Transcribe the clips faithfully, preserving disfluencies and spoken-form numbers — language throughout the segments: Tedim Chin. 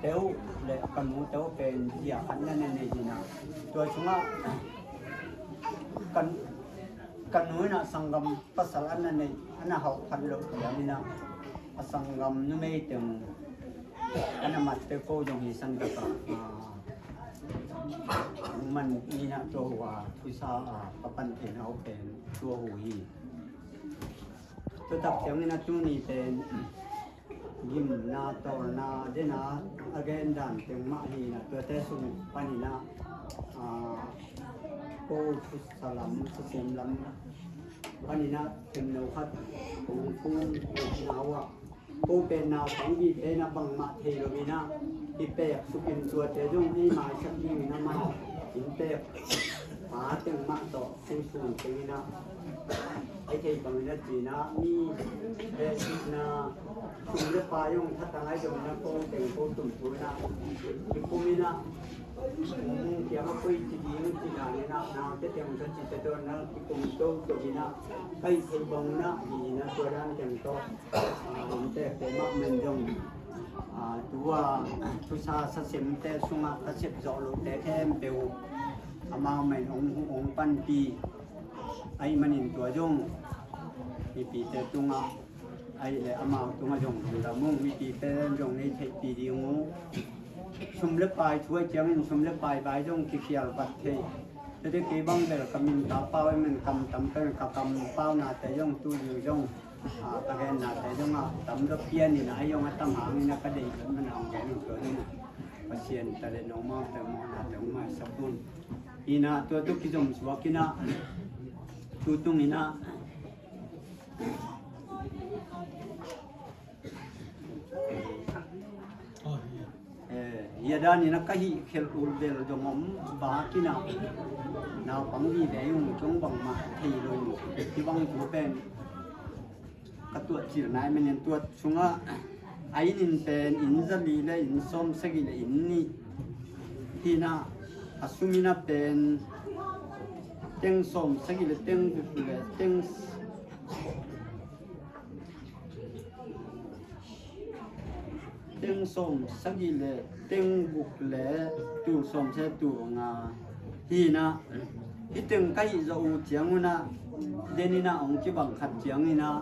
Teu le ka nu teu pen zia khat na nei nei hi na. Tua sungah ka, ka nu in ah sanggam pasal a na nei, a na hauh phat loh ciangin ah a sanggam numei teng a na mat peuh ko zong hi san takah, ah, man in ah tua hu a thusa, ah, ka pan theihna uh pen tua hu hi. Tua tak ciangin ah tuni pen gimna tawlna dena a gen dan teng mah hi na, tuate sung panin ah, ah, ko thusa lam, thusem lam panin ah themno khat hong phun na uh ah, ko pen naupang bite na bangmah thei lo in ah, i pek sukin tuate zong ei maisak dingin amah in pek pa teng mah tawh, hong sun teng in ah, ai thei bangin a cina mi, eh, na sum le pai hong that a ngai zong na ko teng ko tum tu na kikum in ah, kiang a koi ci ding ci na ni na, na te teng ka ci te to na kikum to to in ah, kai thei bang na hi na tua dan teng to. Ah, inntekte mah men zong, ah, tua thusa sasemte sungah ka sep zawh lohte khempeuh amau men hong, hong panpih ahih manin tua zong mipite tungah ahih leh amau tungah zong lam ung, mipite zong nei theihpih ding uh. Sum le pai thu ahih ciangin sum le pai vai zong kikhial vat thei. Tua te kei bang bel ka min ka pau ahih manin kam tam pen ka kam pau nate zong tu zing zong ah, ka gennate zong ah tam dok pian in ah, a zong a tam hangin ah ka deih vet man a hong gen uh tua ding ah. Pasian ta le nongmau te mawhna te hong maisak un. Hi na tua tu kizom suak in ah, tu tung in ah. Eh, hia danin a ka hih khelh ulvel zong om bak in ah, naupang vive ung, zong bangmah thei lo ung, hih bang thu pen ka tuah cil nai manin tua sungah a inn in pen inn zali le inn sawm sagih le inn nih hi na, a sum in ah pen teng sawm sagih le teng guk le teng teng sawm sagih le teng guk le tul sawm se tul nga hi na, hih teng ka hih zawh uh ciang un ah, den in ah hong kibang khat ciangin ah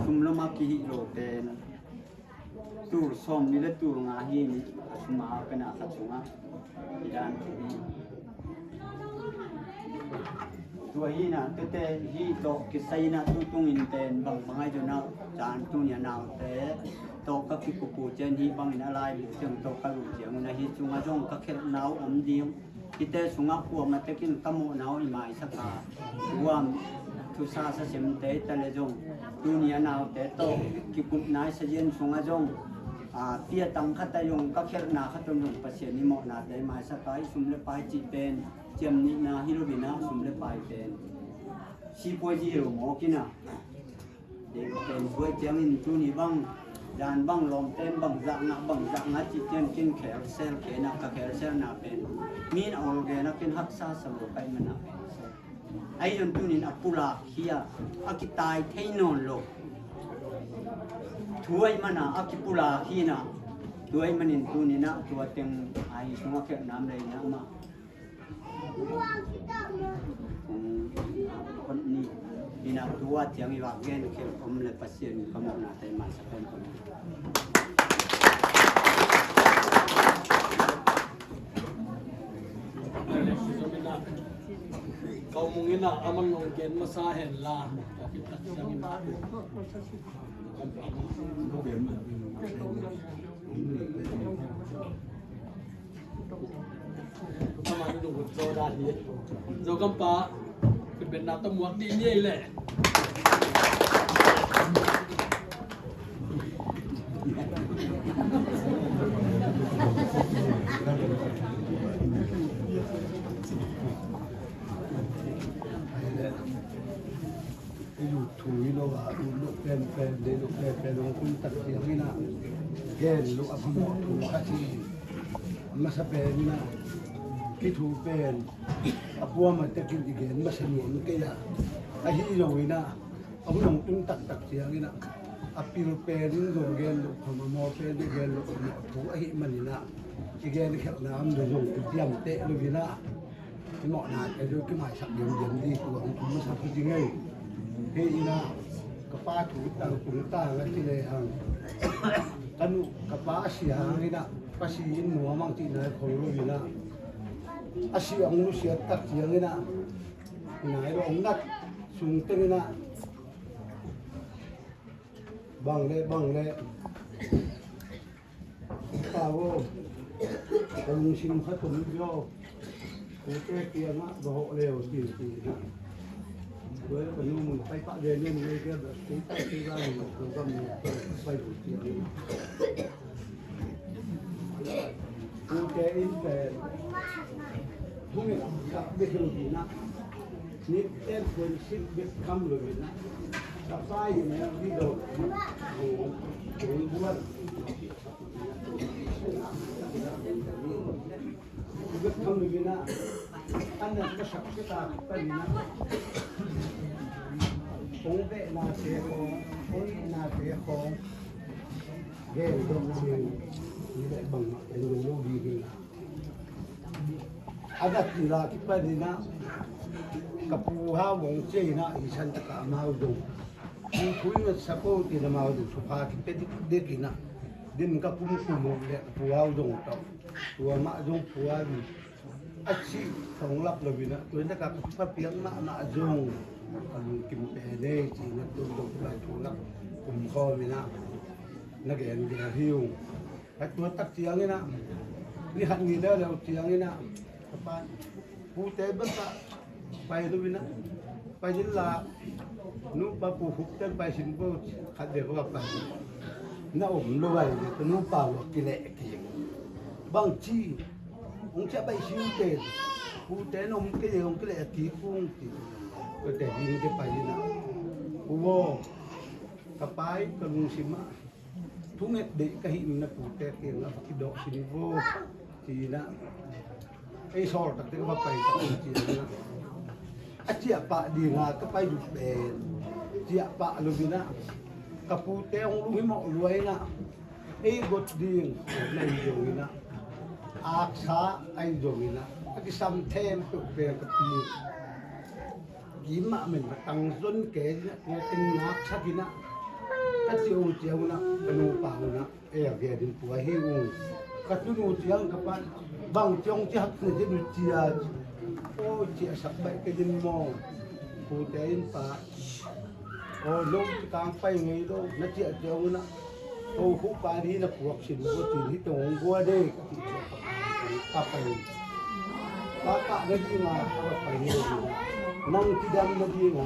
sum lom a kihih lo pen tul sawm nih le tul nga hi ni, a sum a pen a khat sungah hi dan hi. Tua hi na, tuate hih tawh kisai in ah tu tungin pen bangbang ahi zong ah, caan tuni a naute tawh ka kikup uh ciang hih bangin a laibu ciang tawh ka luh ciang un ah hih sungah zong ka khelhna uh om ding. Hihte sungah kuamah tekin ka mawhna uh i maisak a, kuam thusa sasemte ta le zong tuni a naute tawh kikup nai sazian sungah zong, a, pia tang khat a zong ka khelhna khat om zong Pasian i mawhnate i maisak a, i sum le pai cih pen ciam nihna hi lo in ah, sum le pai pen sipuai zero mawk in ah, dei pen buai ciangin tuni bang, zan bang lawmte in bang zah ngah, bang zah ngah cih ciang kin khelsel kei na, ka khelselna pen mi in a ol gen a kin haksa sa lo ka hih man ah. Ahi zong tunin a pulak hi a, a kitai thei nawn lo. Thu ahih man a, a kipulak hi na, tua ahih manin tunin ah tua teng ahi sungah khelhna om lei na mah. Kon ni, hi na tua ciang i vak gen khelh om le Pasian ka mawhna te maisak kon kon. Kau mungin ah a man long gen masa hen la. Ama ni nung zo dan hi. Zo kampa. Kut ben na ta muak di ni ei le. I lut thu hi lo a, ut loh penpen, deih loh penpen hong tun tak ciangin ah, gen loh a phamawh thu khat hi. A masa pen in ah, hih thu pen a kuamah tekin i gen masa nuam kei a, ahi zongin ah, a hun hong tun taktak ciangin ah, A pil pen in zong gen loh kham, a maw pen in gen loh kham, a thu ahih manin ah i gen khelhna om lo zong kiciamteh lo in ah, i mawhna te zong kimaisak diamdiam ding tua hong kum masa kha ding ei. Hih in ah ka pa thu tang tung tang a ci lehang, ka nu ka pa a si hangin ah ka si in nuam ang cihna khol lo in ah, a si ang nusiat tak ciangin ah nai lo ang nat sung tengin ah bang le bang le. Pau aw, ka lungsim khat om hi aw. Kute kiangah va hawh leu ci ci. Tua ka nu mun pai pah ve nen ngei kia ba kei pai kei ba mun ka gam mun pai bu ci. Kute in pen thungin kap bek lo hi na. Nip ten kuan sik bek kam lo hi na. Ka pai in a video kong buat. A dat in la kipan in ah ka pu Hau Vong cia in ah i san taka amau dong. Pu Thui ngat sa ko tin amau dong thupha kipia dikdik in ah din ka pum kum uh le ka pu Hau Vong tawh tua mah zong pu Hau Vong a cih tawng lap lo in ah tua in taka ka thupa piak mahmah zong ka lungkim pen ei ci in ah tua zong tua thu lak kum khawm in ah na gen gen hi ung. A tua tak ciangin ah ni khat ni leuleu ciangin ah ka pa pute bek ah pai lo in ah pai in la nupa pu Hup ten pai sin bo khat de ko pai na om lo ai de ka nupa lo kileh ki bang ci hong ciah bai siu te pute na om kei hong kileh ki kung ti ko te ding te pai in ah uwo ka pai ka lungsim ah thunget deih ka hih na pute kiangah va kidawh sin vo ci in ah ei sawl takte ka va pai tak in ci in ah a ciah pah ding a ka pai duh pen ciah pah lo in ah ka pute hong lunghimawh lua in ah ei got ding na hi zong in ah aksa ahi zong in ah a kisam them peuh pen ka pi Kim mah men ka tang zon ke ina tua teng ngaksak ina ka ci uh ciang una ka nupa una ei a viadin pua hi uh. Ka tunu ciang ka pan bang ciang ci hak na ci nu cia aw ciahsak baih ka din maw? Pute in pa aw no ci kang pai ngei lo na ciah ciang una Ko hu pa di na puak sin ko tin hi tong gua de ka ti ka pai. Papa na di nga ka pai ni. Nang ti dam na di nga.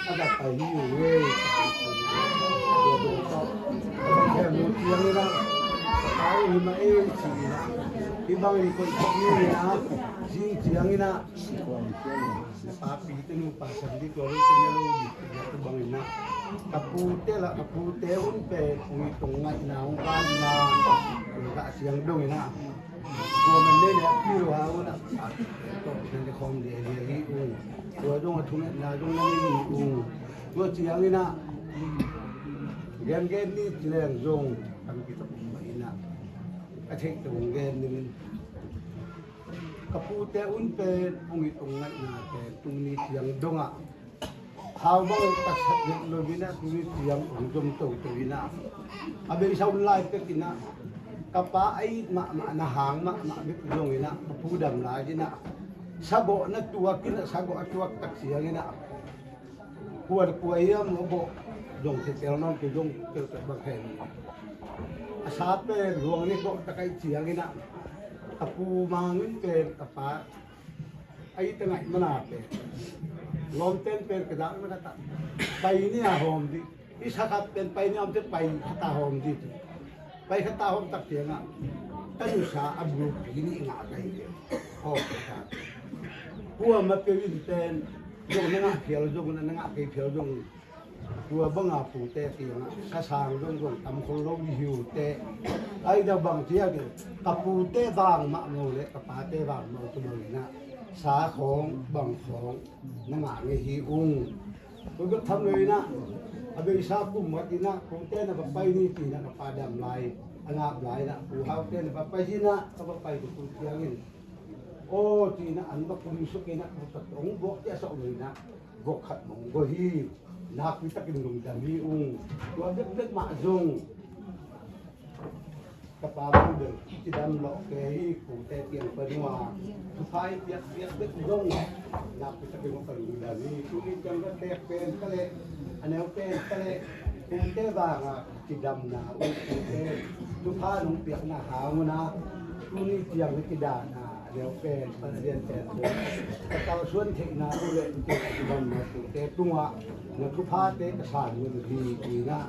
Ka pai ni we. He mo ti yang na. Ka pai ni ma e ti na. Ti bang ni ko ti ni na. Jing ti yang na. Na papi te nupa san di tua lo te na lo di tua tu bang ina. Ka pute la ka pute un pe ui tong ngai na ung ka na. Ka siang dong ina. Tua man ne ne pi lo ha un na. Tua nan de khom de de hi un. Tua dong a thung na dong na ni un. Tua siang ina. Gen gen ni ti leng zong kan ki ta kum ina. Ka thei tong gen ni min. Ka pute un pen hong it hong ngaihna pen tuni tiang dongah hau bang ka sat het lo in ah tuni tiang hong zom toto in ah a beisa un lai pek in ah ka pa a it mahmah na hang mahmah bek zong in ah ka pu dam lai in ah sagawh na tuak in ah sagawh a tuak tak siang in ah Kuan kua hiam a bawh zong te tel nawn kei zong tel tak bang hen. A sa pen luang ni bawh tak ai ciang ina ka pu mang in pen ka pa ai ta ngai mana pen lawm ten pen ka dak na ka ta pai ni a hawm di i sa khat pen pai ni a om te pai khat a hawm di. Pai khat a hawm tak ciangah ka nusa a bul pi nih ngah ka hi ve. Hawm ka ta. Kuamah peuh in pen zong na ngah phial zong na ngah kei phial zong tua banga pute kiangah ka sang zong zong tam khol lo hi uh teh. Ai da bang ciah kei ka pute vang mah no le ka pate vang mah tu bang inah sa khawng bang khawng na ngah ngei hi ung. Koi gawt tham lo inah, a beisa kum khat inah, kote na va pai ni ci-inah ka pa dam lai, a ngap lai inah, Pu Haute na va pai hi inah, ka va pai ka tu ciangin, aw ci-inah an va kum suk inah, ka va tat hong buak ciah sawh lo inah, gawk khat mong go hi, nakpi takin lungdam hi ung, tua bekbek mah zong ka pa bang bel i cidam lawh kei hi, pute piang pan uh a, thupha i piak piak bek zong nakpi takin ka lungdam hi. Tuni ciang ka tek pen ka leh, a neu pen ka leh, pute vanga cidamna uh pute thupha nong piakna hang uh na, tuni ciang ka cidamna a neu pen pan a lian pen zong ka kalsuan theihna uh leh cidamna pute tungah na thuphate ka san uh hi, hi na.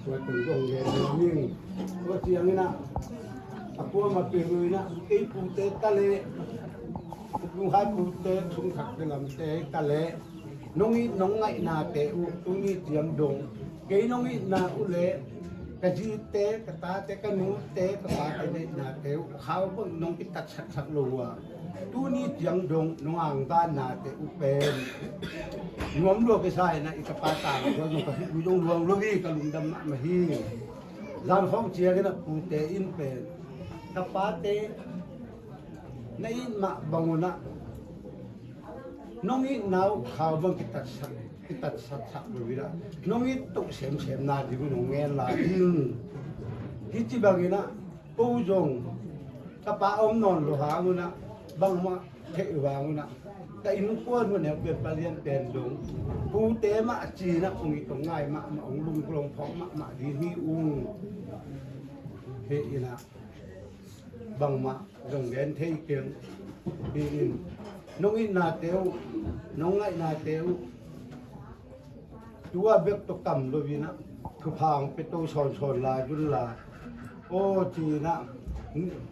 Tua teng zong gen nuam ing. Tua ciangin ah, a kuamah peuh in ah, kei pute ta leh, Pu Kung Khai pute, sung thak te lamte ta leh, nong it nong ngaihnate uh, tuni ciang dong, kei nong itna uh leh, ka zite, ka tate, ka nute, ka pate na itnate uh, khau bang nong kitat saksak lo uh a, tuni ciang dong nong angvannate uh pen nuam lua kisa in ah, i tapa tang tua zong ka hih uh zong luang lo hi, ka lungdam mahmah hi. Zan khawng ciangin ah pute in pen, tapate na it mah bang un ah, nong itna uh khau bang kitatsak, kitatsaksak lo in ah, nong it toh semsem na ding uh nong ngen lai ding. Hih ci bangin ah, ko zong tapa om nawn lo hang un ah, bangmah theih lo hang un ah, ka innkuan uh neu pen palian pen dong, pute mah ci-in ah kong it kong ngai mahmah, hong lungklong phawk mahmah ding hi ung. Hi in ah, bangmah zong gen thei keng. Hi in, nong itnate uh, nong ngaihnate uh, tua bek tawh kam lo in ah, thupha hong pia to sawnsawn lai un la, aw ci-in ah,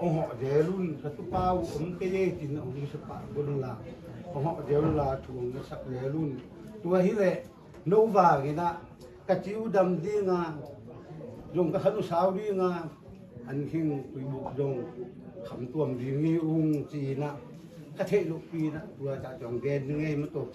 hong hawh zel un, ka tupa uh om kei e ci-in ah hong sepah un la, hong hawh zel un la, thu hong na sak zel un. Tua hi leh no vangin ah ka ci uh dam ding a, zong ka khan uh sau ding a, an hing kuibuk zong kham tuam ding hi ung ci-in ah, ka theih lohpi in ah tua tah zong gen ding ei maw tawh.